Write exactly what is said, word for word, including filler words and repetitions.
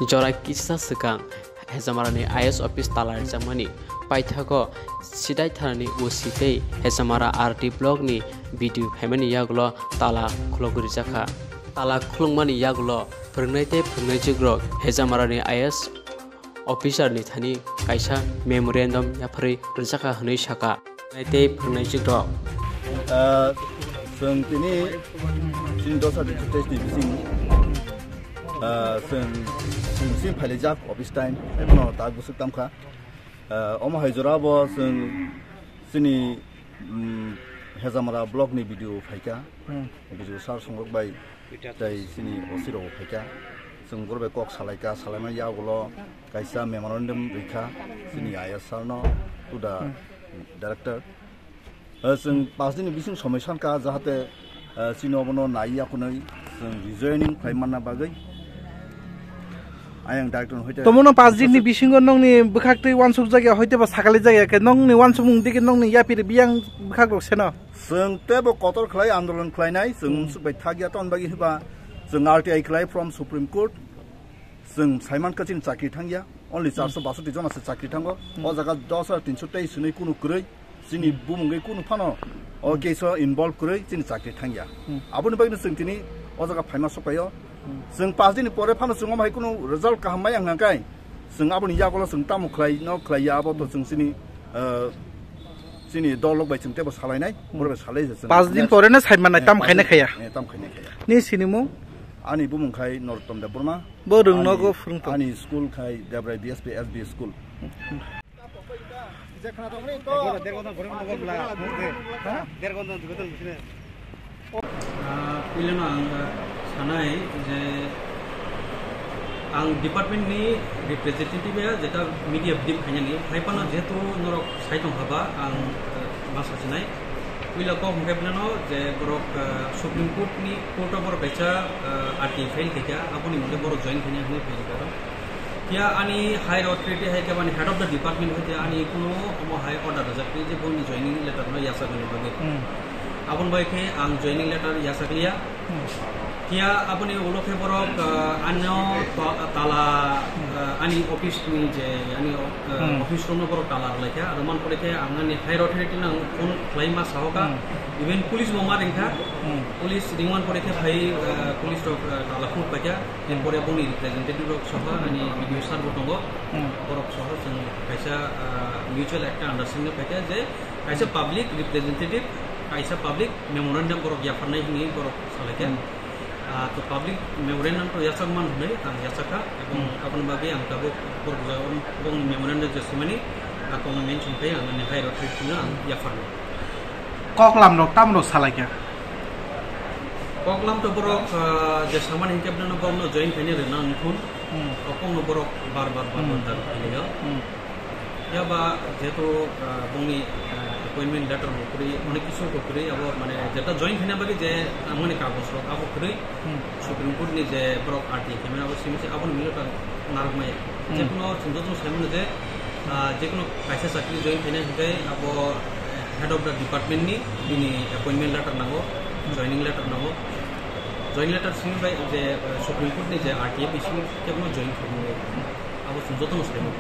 Jora kisa swkang Hejamarani I A S office tala rijak mani paithago Sidaitharani O C tei Hejamara R D block ni B D O phaimani yagulo tala khulogwi rijak kha. Tala khulukmani yagulo phwrwngnai tei phwrwngnaichukrok Hejamarani I A S officer ni thani kaisa memorandum yapharwi rijak kha hwnwi sakha. Nai tei phwrwngnaichukrok. Ah, chwng tini chini dosa district test ni bising, ah, chwng, chwng sini phailaijak office time, ebono tak bwswk tamkha. Ah, omo hai jora bo chwng chini, mm, Hejamara block ni B D O phaikha, hmm, B D O sir Songrok bai tei chini O C rok phaikha. Chwng borok bai kok salaikha, salaimani yagulo kaisa memorandum rikha chini I A S sir no, to the director. Eh, chwng pas din ni bising somoi sankha, jahate, eh, chini obono nai ya hwnwi chwng rejoining khlai manna bagwi. Ayang director no hoite tomono pas din ni bisingo nongni bwkhak twi wansuk jagya hoite ba sakali jagya khe nongni wansukmung digi nongni yapiri biyang bwkhak rok seno. Chwng teibo kotor khlai andolon khlainai, chwng, hmm, unsuk bai thakya ton bagwi hiba chwng R T I khlai from Supreme Court. Chwng saiman kha chini chakri thangya, only, hmm, charso basoti jona se chakri thango. Hmm. O jaga dos hajar tinso tei swnwi kunu kwrwi, chini, hmm, bumungwi kunu phano o, hmm, case o involve kwrwi chini chakri thangya. Hmm. Aboni bagwino chwng tini o jaga phaima sokpaio. Hmm. Chwng pas din ni pore phano chwng omo hai kunu result kaham maya hwnkha khe chwng aboni yagulo chwng tamo khlai no khlaiya abo to chwng chini, eh, chini dol rok bai chwng teibo salainai, hmm, borok bai salai se chwng. Pas din pore no saimanai, eh, tam khaina khaya. Eh, tam khaina khaya. Ni sinimung? Ani bumung khai Norottom Debbarma. Bo rwng nogo phwrwng tong. Ani school khai Debrai B S P S B school. Ah, puilano ang, ah, sanai je ang department ni representative ya, jeta media brief khainani, hai phano jehetu norok sai tong haba, ang, ah, ma sachinai. Puila kok hwnkhe phano je borok, ah, Supreme Court ni court o borok kaisa, ah, R T I file khaikha, aboni mungkhe borok join khaina hwnwi phaikha. Phiya ani higher authority hai khe bani head of the department hai khe ani kuno omo hai order rwjak khe je boni joining letter no yachakna bagwi. Hmm. Aboni bagwi khe ang joining letter yachakliya. Hmm. Phiya aboni ulo khe borok, ah, ano ta-, tala, hmm, ah, ani office ni je ani, ah, hmm, office room no borok tala rwlaikha. Aro man pore khe ang ani higher authority no ang phone khlai ma sahoka. Hmm. Even police bo ma ringkha. Hmm. Police ringman pore khe phai, ah, police rok, ah, tala phunuk paikha. Erpore boni representative rok soho ani B D O sir bo tongo. Hmm. Borok soho chwng kaisa, ah, mutual ekta understanding paikha je kaisa, hmm, public representative, kaisa public memorandum borok yapharnai hwnwi borok salaikha. Hmm. Ah, to public memorandum to yachak man hwnwi ang yachakha, ebong, hmm, aboni bagwi ang tabuk borok jagao bongni memorandum je swimani, ah, tongmani mention khai ang ani higher authority no ang yapharnai. Koklam rok tamo rok salaikha? Koklam to borok, ah, je samani hinkhe bwlano borokno join khaina rwna wngthun. Hmm. Kokno borok bar bar bar bar, hmm, dabi khainai. Hmm. Phiya ba jehetu, ah, bongni, ah, appointment letter bo kwrwi, onek kisu bo kwrwi, abo mane jeta join khaina bagwi je, ah, mani kagoj rok abo kwrwi, hmm, Supreme Court ni je borok R T I khaimani abo simi se aboni milo ta narwk maya. Hmm. Jekuno chwng joto sai mano je, ah, jekuno kaisa chakri join khaina hinkhe abo, eh, head of the department ni bini appointment letter nango, hmm, joining letter nango. Joining letter simi bai je, eh, Supreme Court ni je R T I bising kebono join khaimani abo chwng jotono sai mano.